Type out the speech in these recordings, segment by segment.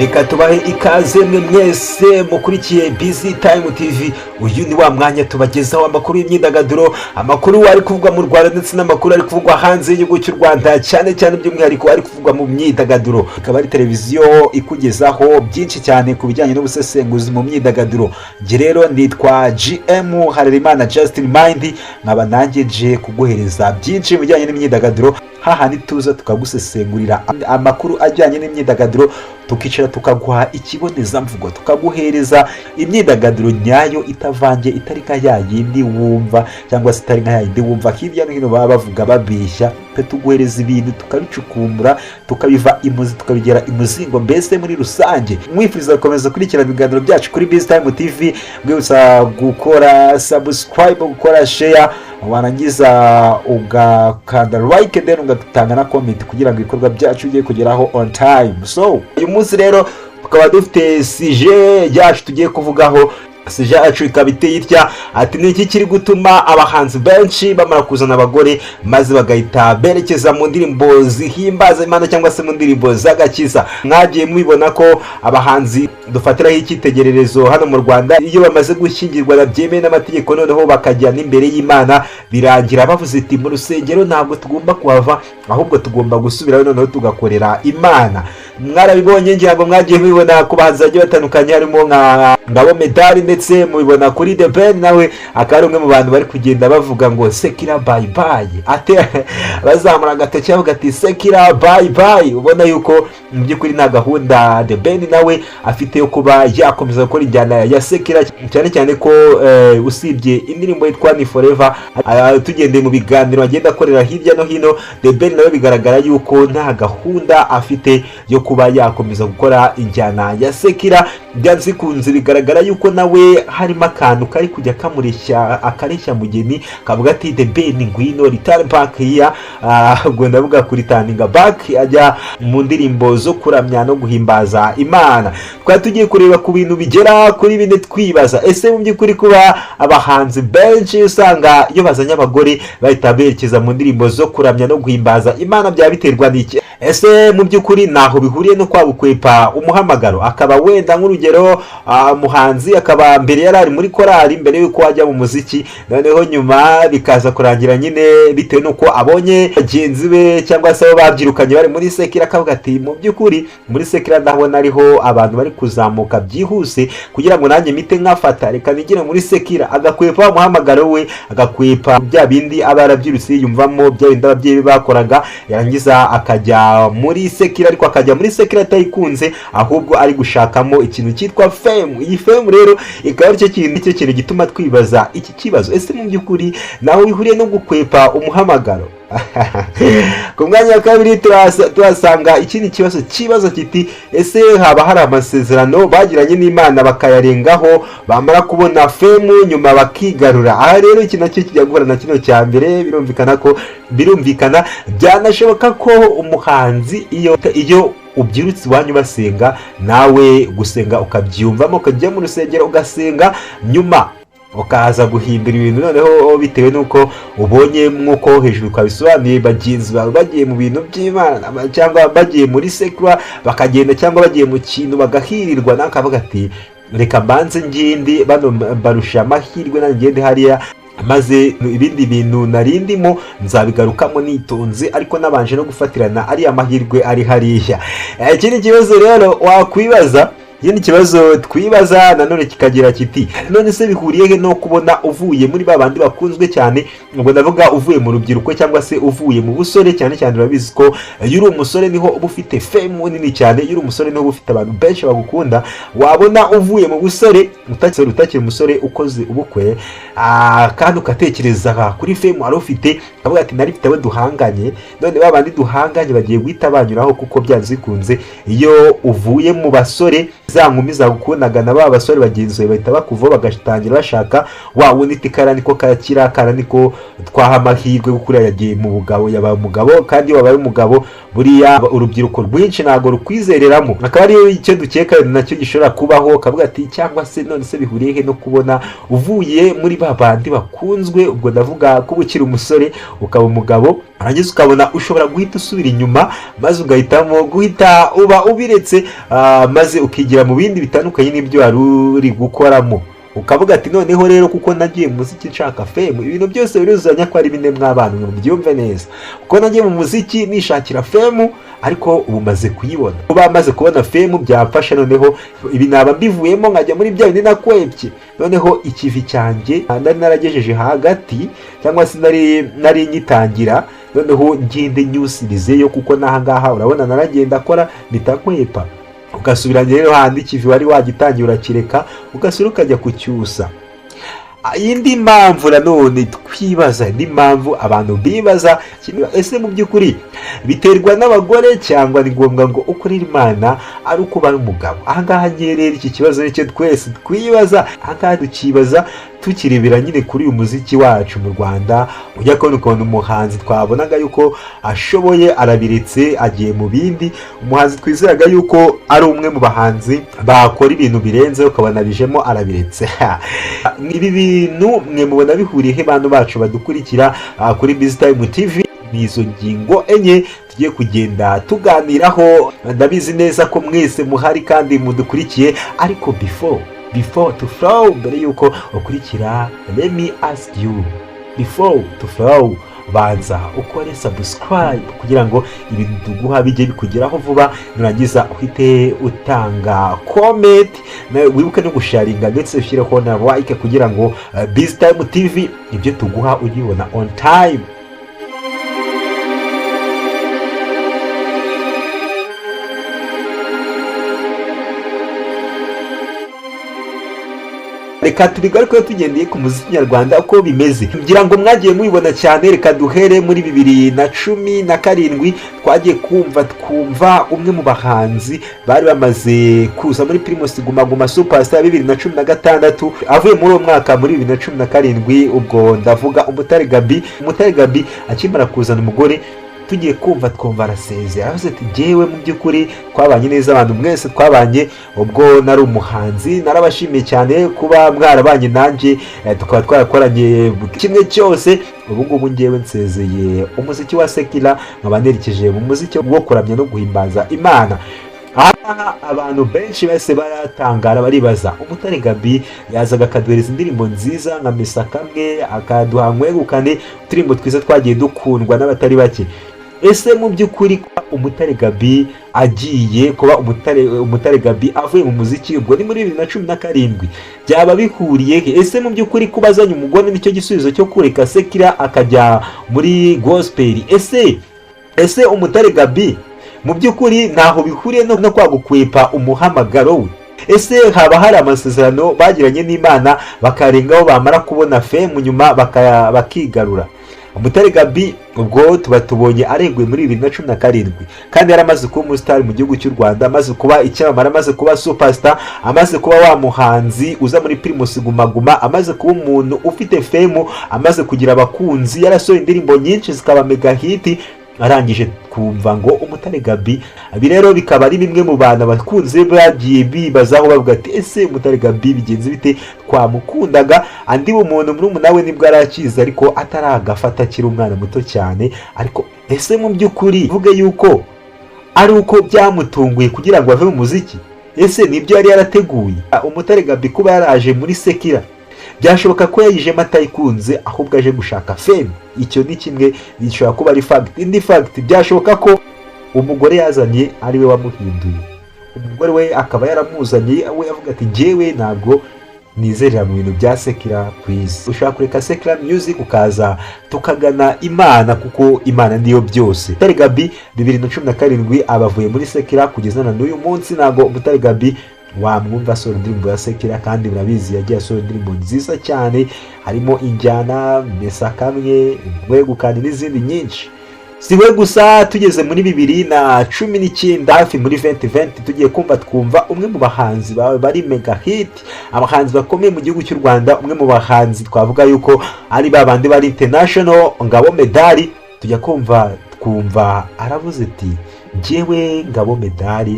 Reka tubahe ikaze mwe mwese mukurikiye Busy Time TV. Uyu ni wa mwanya tubagezaho amakuru y'imyidagaduro, amakuru ari kuvugwa mu Rwanda ndetse n'amakuru ari kuvugwa hanze y'igihugu cy'u Rwanda, cyane cyane by'umwihariko ari kuvugwa mu myidagaduro. Ikaba ari televiziyo ikugezaho byinshi cyane ku bijyanye n'ubusesenguzi mu myidagaduro. Njye rero nitwa GM Harerimana Justin Mind, nkaba nanjye nje kuguhereza byinshi mu bijyanye n'imyidagaduro, hahandi tuza tukagusesengurira amakuru ajyanye n'imyidagaduro, tukicara tukaguha ikibonezamvugo, tukaguhereza imyidagaduro nyayo itavange, itari nka ya yindi wumva cyangwa se itari nka ya yindi wumva hirya no hino baba bavuga babeshya. Twe tuguhereza ibintu tukabicukumbura, tukabiva imuzi, tukabigera imuzingo. Mbese muri rusange mwifuriza gukomeza gukurikirana ibiganiro byacu kuri Busy Time TV, mwibutsa gukora subscribe, gukora share, warangiza ugakanda like, then ugatanga na comment kugira ngo ibikorwa byacu bijye kugeraho on time. So uyu munsi rero tukaba dufite sujet yacu tugiye kuvugaho. Sujet yacu ikaba iteye itya, ati: "Ni iki kiri gutuma abahanzi benshi bamara kuzana abagore maze bagahita berekeza mu ndirimbo zihimbaza Imana cyangwa se mu ndirimbo z'agakiza?" Mwagiye mubibona ko abahanzi dufatiraho icyitegererezo hano mu Rwanda, iyo bamaze gushyingirwa byemewe n'amategeko, noneho bakajya n'imbere y'Imana, birangira bavuze iti: "Mu rusengero ntabwo tugomba kuhava, ahubwo tugomba gusubirayo noneho tugakorera Imana." Mwarabibonye, ngira ngo mwagiye mubibona ku bahanzi bagiye batandukanye, harimo nka Ngabo Medali, ndetse mubibona kuri The Ben, nawe akaba ari umwe mu bantu bari kugenda bavuga ngo "Secular bye bye", ate bazamura agatoki bavuga ati "Secular bye bye". Ubona yuko mu by'ukuri nta gahunda The Ben nawe afite yo kuba yakomeza gukora injyana ya secular, cyane cyane ko usibye indirimbo yitwa "Ni Forever", tugendeye mu biganiro agenda akorera hirya no hino, The Ben nawe bigaragara yuko nta gahunda afite yo kuba yakomeza gukora injyana ya secular. Byanze bikunze bigaragara yuko nawe harimo akantu kari kujya kamureshya, akareshya mugeni, kavuga ati: "The Ben, ngwino, return back here." Ubwo ndavuga kuri turning back, ajya mu ndirimbo zo kuramya no guhimbaza Imana. Twari tugiye kureba ku bintu bigera kuri bine, twibaza: ese mu by'ukuri kuba abahanzi benshi usanga iyo bazanye abagore bahita berekeza mu ndirimbo zo kuramya no guhimbaza Imana byaba biterwa n'iki? Ese mu by'ukuri ntaho bihuriye no kwagukwepa umuhamagaro, akaba wenda nk'urugero umuhanzi akaba mbere yari ari muri korali mbere y'uko ajya mu muziki, noneho nyuma bikaza kurangira nyine bitewe n'uko abonye bagenzi be cyangwa se abo babyirukanye bari muri secular, akavuga ati: "Mu by'ukuri muri secular ndabona ariho abantu bari kuzamuka byihuse, kugira ngo nanjye mpite nkafata, reka nigire muri secular." Agakwepa umuhamagaro we, agakwepa bya bindi aba yarabyirutse yiyumvamo, bya bindi ababyeyi be bakoraga, yarangiza akajya muri secular, ariko akajya muri secular atayikunze, ahubwo ari gushakamo ikintu cyitwa fame. Iyi fame rero ikaba aricyo kintu, icyo kintu gituma twibaza iki kibazo: ese mu by'ukuri naho bihuriye no gukwepa umuhamagaro? Ku mwanya wa kabiri tuhasanga ikindi kibazo kibazo kiti: ese haba hari amasezerano bagiranye n'Imana bakayarengaho, bamara kubona fame nyuma bakigarura? Aha rero iki nacyo kijya guhura na kino cya mbere. Birumvikana ko birumvikana, byanashoboka ko umuhanzi iyo ubyirutse iwanyu basenga, nawe gusenga ukabyiyumvamo, ukajya mu rusengero ugasenga, nyuma ukaza guhindura ibintu noneho bitewe n'uko ubonye, nk'uko hejuru twabisobanuye, bagenzi bawe bagiye mu bintu by'Imana cyangwa bagiye muri secular bakagenda, cyangwa bagiye mu kintu bagahirirwa, nawe akavuga ati: "Reka mbanze ngende, bano barusha amahirwe, nanjye ngende hariya, maze ibindi bintu narindimo nzabigarukamo nitonze, ariko nabanje no gufatirana ariya mahirwe ari hariya." Ikindi kibazo rero wakwibaza, ikindi kibazo twibaza nanone kikagira kiti: none se bihuriye he no kubona uvuye muri ba bandi bakunzwe cyane, ubwo ndavuga uvuye mu rubyiruko cyangwa se uvuye mu busore cyane cyane? Urabizi ko iyo uri umusore niho uba ufite fame nini cyane, iyo uri umusore niho uba ufite abantu benshi bagukunda. Wabona uvuye mu busore, utakiri umusore, ukoze ubukwe, kandi ugatekereza kuri fame wari ufite, ukavuga ati: "Nari mfite abo duhanganye, none ba bandi duhanganye bagiye guhita banyuraho." Kuko byanze bikunze iyo uvuye mu basore, za nkumi zagukundaga na ba basore bagenzi bawe bahita bakuvaho, bagatangira bashaka wa wundi iti: "Kara niko karakira, kara niko twaha amahirwe, kuko uriya yagiye mu bugabo, yabaye umugabo." Kandi iyo wabaye umugabo, buriya urubyiruko rwinshi ntabwo rukwizereramo. Akaba ariyo icyo dukeka nacyo gishobora kubaho, ukavuga ati: cyangwa se none se bihuriye he no kubona uvuye muri ba bandi bakunzwe, ubwo ndavuga kuba ukiri umusore ukaba umugabo, Warangiza ukabona ushobora guhita usubira inyuma, maze ugahitamo guhita uba ubiretse, maze ukigira mu bindi bitandukanye n'ibyo wari uri gukoramo, ukavuga ati: "Noneho rero kuko nagiye mu muziki nshaka fame." Ibintu byose biruzuzanya ko ari bine, mw'abana mubyumve neza. Kuko nagiye mu muziki nishakira fame, ariko ubu maze kuyibona, kuba maze kubona fame byamfasha, noneho ibi naba mbivuyemo nkajya muri bya bindi nakwebye. Noneho ikivi cyanjye nari naragejeje hagati, cyangwa se nari ngitangira, noneho ngende nyusirizeyo, kuko n'ahangaha urabona naragenda akora mpita nkwepa. Ugasubira rero handi ikivi wari wagitangiye urakireka, ugasubira ukajya kucyusa. Indi mpamvu nanone twibaza, indi mpamvu abantu bibaza: ese mu by'ukuri biterwa n'abagore, cyangwa ni ngombwa ngo ukorere Imana ari uko uba ari umugabo? Ahangaha ngiye rero, iki kibazo nicyo twese twibaza. Ahangaha tukibaza tukirebera nyine kuri uyu muziki wacu mu Rwanda. Ujya kubona ukabona umuhanzi twabonaga yuko ashoboye arabiretse, agiye mu bindi. Umuhanzi twizeraga yuko ari umwe mu bahanzi bakora ibintu birenze, ukabona bijemo arabiretse. Ibi bintu mwe mubona bihuriye he, bantu bacu badukurikira kuri Busy Time TV? Ni izo ngingo enye tugiye kugenda tuganiraho. Ndabizi neza ko mwese muhari kandi mudukurikiye, ariko before to flow, mbere yuko ukurikira, let me ask you, before to flow, banza ukore subscribe kugira ngo ibintu tuguha bijye bikugeraho vuba. Nurangiza uhite utanga comment, wibuke no gusharinga, ndetse ushyireho na like kugira ngo Busy Time TV ibyo tuguha ujye ubibona on time. Reka tubigarukeho tugendeye ku muziki nyarwanda uko bimeze, ngira ngo mwagiye mubibona cyane. Reka duhere muri 2017. Twagiye kumva twumva umwe mu bahanzi bari bamaze kuza muri Primus Guma Guma Superstar 2016 avuye muri uwo mwaka, muri 2017, ubwo ndavuga Umutare Gaby. Umutare Gaby akimara kuzana umugore, tugiye kumva twumva arasezera, aravuze ati: "Jyewe mu by'ukuri twabanye neza, abantu mwese twabanye ubwo nari umuhanzi, narabashimiye cyane kuba mwarabanye nanjye, tukaba twarakoranye kimwe cyose. Ubu ngubu ngewe nsezeye umuziki wa secular, nkaba nerekeje mu muziki wo kuramya no guhimbaza Imana." Ahangaha abantu benshi bahise baratangara, baribaza: Umutare Gaby yazaga akaduhereza indirimbo nziza nka Mesa Kamwe, akaduha Nkwegukane, uturimbo twiza twagiye dukundwa n'abatari bake. Ese mu by'ukuri kuba Umutare Gaby agiye kuba Umutare Gaby avuye mu muziki, ubwo ni muri 2017, byaba bihuriye he? Ese mu by'ukuri kuba azanye umugore nicyo gisubizo cyo kureka secular akajya muri gospel? Ese Umutare Gaby mu by'ukuri ntaho bihuriye no kwa gukwepa umuhamagaro we? Ese haba hari amasezerano bagiranye n'Imana bakarengaho, bamara kubona fame nyuma bakigarura? Umutare Gaby ubwo tuba tubonye arenguye muri 2017, kandi yaramaze kuba umusitari mu gihugu cy'u Rwanda, amaze kuba icyamamare, amaze kuba superstar, amaze kuba wa muhanzi uza muri Primus Guma Guma, amaze kuba umuntu ufite fame, amaze kugira abakunzi, yarasohoye indirimbo nyinshi zikaba mega hit. Arangije kumva ngo Umutare Gaby. Ibi rero bikaba ari bimwe mu bantu abakunze bagiye bibazaho, bavuga ati: "Ese Umutare Gaby bigenze bite? Twamukundaga." Andi umuntu murumuna we nibwo arakiza, ariko ataragafata, akiri umwana muto cyane. Ariko ese mu by'ukuri vuge yuko ari uko byamutunguye kugira ngo ave mu muziki? Ese nibyo yari yarateguye? Umutare Gaby kuba yaraje muri secular, byashoboka ko yayijemo atayikunze, ahubwo aje gushaka fame. Icyo ni kimwe gishobora kuba ari fact. Indi fact, byashoboka ko umugore yazanye ari we wamuhinduye. Umugore we akaba yaramuzanye, we avuga ati: "Jyewe ntabwo nizerera mu bintu bya secular, please, ushobora kureka secular music ukaza tukagana Imana, kuko Imana niyo byose." Mutare Gaby 2017 abavuye muri secular, kugeza na n'uyu munsi ntabwo Mutare Gaby wamwumva asohora indirimbo ya secular, kandi murabizi yagiye asohora indirimbo nziza cyane, harimo Injyana, Mesa Kamwe, Nkwegukane n'izindi nyinshi. Si we gusa. Tugeze muri 2019, hafi muri 2020, tugiye kumva twumva umwe mu bahanzi bari mega hit, abahanzi bakomeye mu gihugu cy'u Rwanda, umwe mu bahanzi twavuga yuko ari ba bandi bari international, Ngabo Medard. Tujya kumva twumva aravuze ati: "Njyewe Ngabo Medard,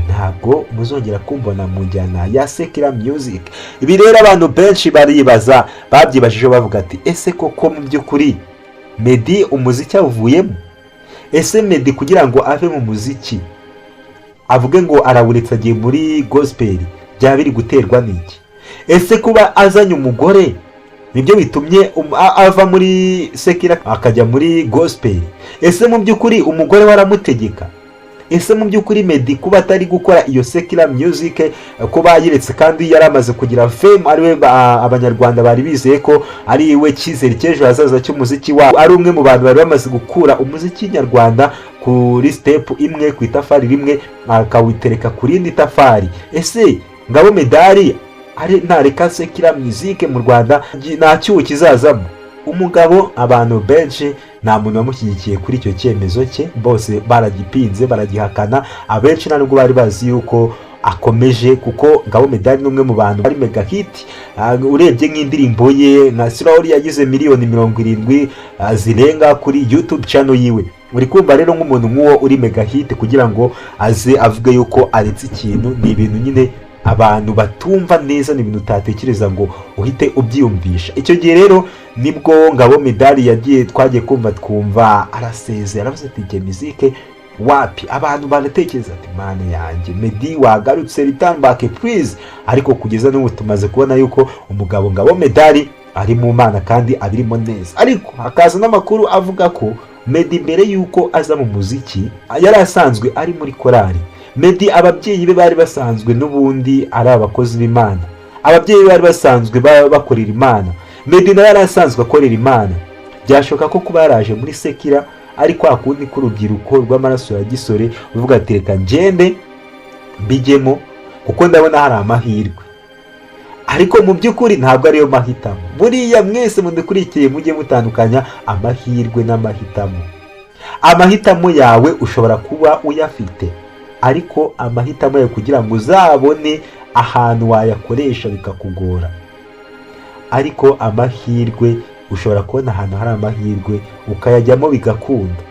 ntabwo muzongera kumbona mu njyana ya secular music." Ibi rero abantu benshi baribaza, babyibajije bavuga ati: "Ese koko mu by'ukuri Meddy umuziki awuvuyemo? Ese Meddy kugira ngo ave mu muziki avuge ngo arawuretse agiye muri gospel, byaba biri guterwa n'iki? Ese kuba azanye umugore nibyo bitumye ava muri secular akajya muri gospel? Ese mu by'ukuri umugore we aramutegeka? Ese mu by'ukuri Meddy kuba atari gukora iyo secular music, kuba yiretse kandi yari amaze kugira fame, ariwe Abanyarwanda bari bizeye ko ari we cyizere cy'ejo hazaza cy'umuziki wabo, ari umwe mu bantu bari bamaze gukura umuziki nyarwanda kuri step imwe, ku itafari rimwe, akawitereka ku rindi tafari, ese Ngabo Medard ari ntareka secular music mu Rwanda nta cyuho kizazamo? Umugabo, abantu benshi nta muntu wamushyigikiye kuri icyo cyemezo cye, bose baragipinze, baragihakana. Abenshi nta nubwo bari bazi yuko akomeje, kuko Ngabo Medard ni umwe mu bantu bari mega hit. Urebye nk'indirimbo ye nka Slowly yagize miliyoni 70 zirenga kuri YouTube channel yiwe. Uri kumva rero, nk'umuntu nk'uwo uri mega hit, kugira ngo aze avuge yuko aretse ikintu, ni ibintu nyine abantu batumva neza, ni ibintu utatekereza ngo uhite ubyiyumvisha. Icyo gihe rero nibwo Ngabo Medard yagiye, twagiye kumva twumva arasezera, aravuze ati: "Jye music wapi." Abantu baratekereza ati: "Mana yanjye, Meddy wagarutse, return back please." Ariko kugeza n'ubu tumaze kubona yuko umugabo Ngabo Medard ari mu Mana kandi abirimo neza. Ariko hakaza n'amakuru avuga ko Meddy mbere y'uko aza mu muziki yari asanzwe ari muri korali. Meddy ababyeyi be bari basanzwe n'ubundi ari abakozi b'Imana, ababyeyi be bari basanzwe bakorera Imana. Meddy nawe yari asanzwe akorera Imana. Byashoboka ko kuba yaraje muri secular ari kwa kundi k'urubyiruko rw'amaraso ya gisore, uvuga ati: "Reka ngende mbijyemo kuko ndabona hari amahirwe." Ariko mu by'ukuri ntabwo ariyo mahitamo. Buriya mwese mudukurikiye mujye mutandukanya amahirwe n'amahitamo. Amahitamo yawe ushobora kuba uyafite, ariko amahitamo yawe kugira ngo uzabone ahantu wayakoresha bikakugora. Ariko amahirwe, ushobora kubona ahantu hari amahirwe ukayajyamo bigakunda,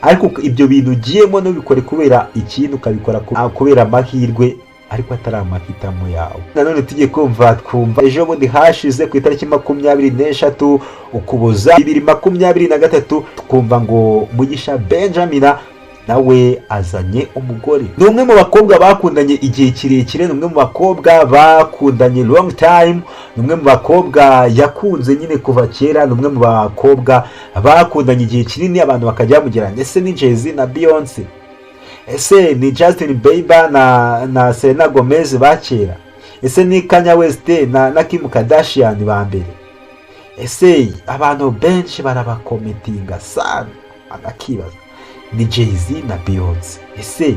ariko ibyo bintu ugiyemo ntubikore kubera ikintu, ukabikora kubera amahirwe ariko atari amahitamo yawe. Nanone tugiye kumva twumva ejo bundi hashize ku itariki 23 Ukuboza 2023, twumva ngo Mugisha Benjamin nawe azanye umugore. Ni umwe mu bakobwa bakundanye igihe kirekire, ni umwe mu bakobwa bakundanye long time, ni umwe mu bakobwa yakunze nyine kuva kera, ni umwe mu bakobwa bakundanye igihe kinini, abantu bakajya bamugira: "Ese ni Jay-Z na Beyonce? Ese ni Justin Bieber na Selena Gomez ba kera? Ese ni Kanye West na Kim Kardashian ba mbere?" Ese abantu benshi barabakometinga sana, banakibaza: "Ni Jay-Z na Beyonce? Ese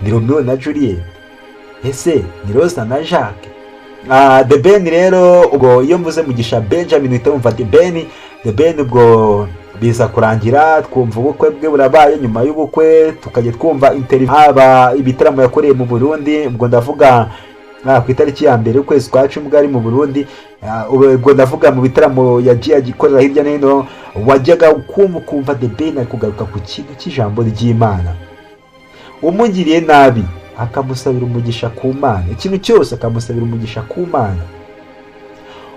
ni Romeo na Juliet? Ese ni Rosa na Jacques?" The Ben rero, ubwo iyo mvuze Mugisha Benjamin uhita wumva The Ben. The Ben ubwo biza kurangira twumva ubukwe bwe burabaye. Nyuma y'ubukwe tukajya twumva interview, haba ibitaramo yakoreye mu Burundi. Ubwo ndavuga ku itariki ya 1 ukwezi kwa 10 ubwo ari mu Burundi. Ubwo ndavuga mu bitaramo yagiye agikorera hirya no hino, wajyaga kumva ukumva The Ben ari kugaruka ku kintu cy'ijambo ry'Imana, umugiriye nabi akamusabira umugisha ku Mana, ikintu cyose akamusabira umugisha ku Mana.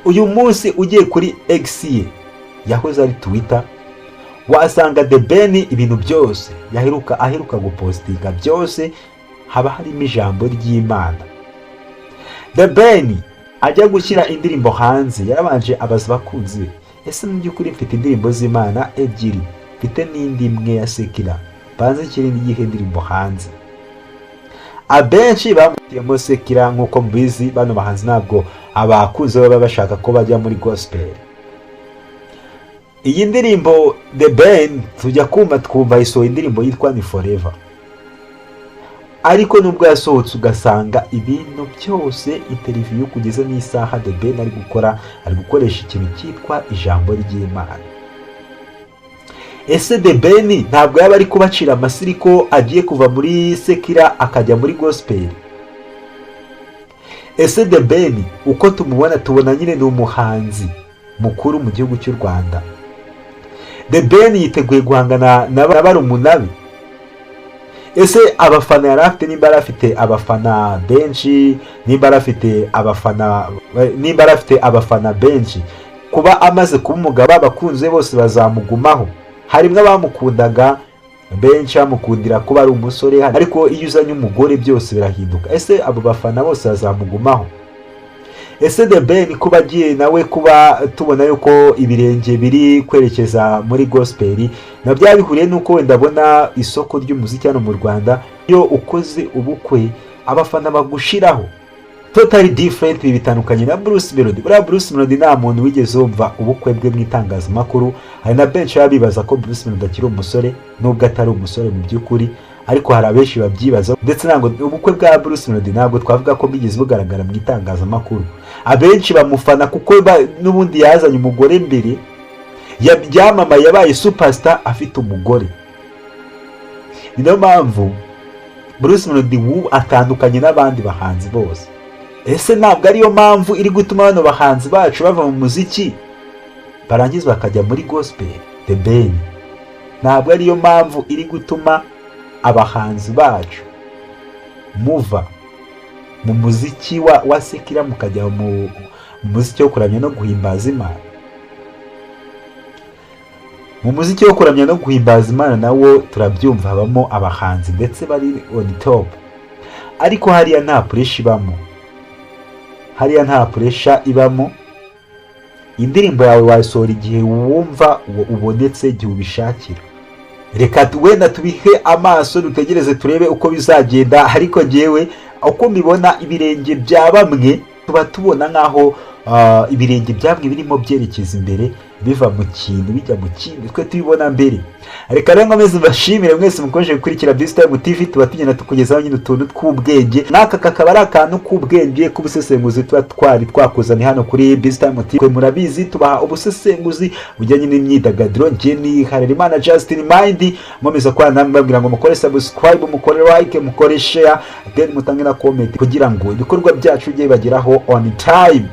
Uyu munsi ugiye kuri X ye yahoze ari Twitter, wasanga The Ben ibintu byose yaheruka aheruka gupostinga byose haba harimo ijambo ry'Imana. The Ben ajya gushyira indirimbo hanze yarabanje abaza abakunzi be: "Ese mu by'ukuri mfite indirimbo z'Imana ebyiri, mfite n'indi imwe ya secular, banze nshyire n'iyihe ndirimbo hanze?" Abenshi bamutiyemo secular. Nk'uko mubizi, bano bahanzi ntabwo abakunzi baba bashaka ko bajya muri gospel. Iyi ndirimbo The Ben tujya kumva twumva isohoye indirimbo yitwa "Ni Forever", ariko nubwo yasohotse ugasanga ibintu byose, interview kugeza n'isaha The Ben ari gukora, ari gukoresha ikintu cyitwa ijambo ry'Imana. Ese The Ben ntabwo yaba ari kubacira amasiri ko agiye kuva muri secular akajya muri gospel? Ese The Ben uko tumubona, tubona nyine ni umuhanzi mukuru mu gihugu cy'u Rwanda, The Ben yiteguye guhangana na barumuna be? Ese abafana yari afite, nimba yari afite abafana benshi, nimba yari afite abafana, nimba yari afite abafana benshi, Kuba amaze kuba umugabo, abakunzi be bose bazamugumaho? Harimo abamukundaga benshi bamukundira kuba ari umusore, ariko iyo uzanye umugore byose birahinduka. Ese abo bafana bose bazamugumaho? Ese The Ben kuba agiye nawe, kuba tubona yuko ibirenge biri kwerekeza muri gospel, na byaba bihuriye n'uko wenda abona isoko ry'umuziki hano mu Rwanda, iyo ukoze ubukwe abafana bagushiraho? Totally different, ibi bitandukanye na Bruce Melody. Buriya Bruce Melody nta muntu wigeze wumva ubukwe bwe mu itangazamakuru. Hari na benshi baba bibaza ko Bruce Melody akiri umusore, nubwo atari umusore mu by'ukuri, ariko hari abenshi babyibaza. Ndetse ntabwo ubukwe bwa Bruce Melody, ntabwo twavuga ko bwigeze bugaragara mu itangazamakuru. Abenshi bamufana kuko n'ubundi yazanye umugore mbere, yamamaye, yabaye superstar afite umugore. Ni nayo mpamvu Bruce Melody w'ubu atandukanye n'abandi bahanzi bose. Ese ntabwo ariyo mpamvu iri gutuma bano bahanzi bacu bava mu muziki barangiza bakajya muri gospel? The Ben, ntabwo ariyo mpamvu iri gutuma abahanzi bacu muva mu muziki wa secular mukajya mu muziki wo kuramya no guhimbaza Imana? Mu muziki wo kuramya no guhimbaza Imana nawo turabyumva, habamo abahanzi ndetse bari on top, ariko hariya nta pressure ibamo. Hariya nta pressure ibamo. Indirimbo yawe wayisohora igihe wumva ubonetse, igihe ubishakira. Reka wenda tubihe amaso, dutegereze turebe uko bizagenda. Ariko ngewe uko mbibona, ibirenge bya bamwe tuba tubona nk'aho ibirenge bya bamwe birimo byerekeza imbere, biva mu kintu bijya mu kindi, twe tubibona mbere. Reka rero nkomeze mbashimire mwese mukomeje gukurikira Best Time TV. Tuba tugenda tukugezaho nyine utuntu tw'ubwenge, n'aka kakaba ari akantu k'ubwenge k'ubusesenguzi tuba twari twakuzanye hano kuri Best Time TV. Murabizi, tubaha ubusesenguzi bujyanye n'imyidagaduro. Njye ni Harerimana Justin Mind, nkomeza kubana namwe, mbabwira ngo mukore subscribe, mukore like, mukore share, then mutange na comment kugira ngo ibikorwa byacu bijye bibageraho on time.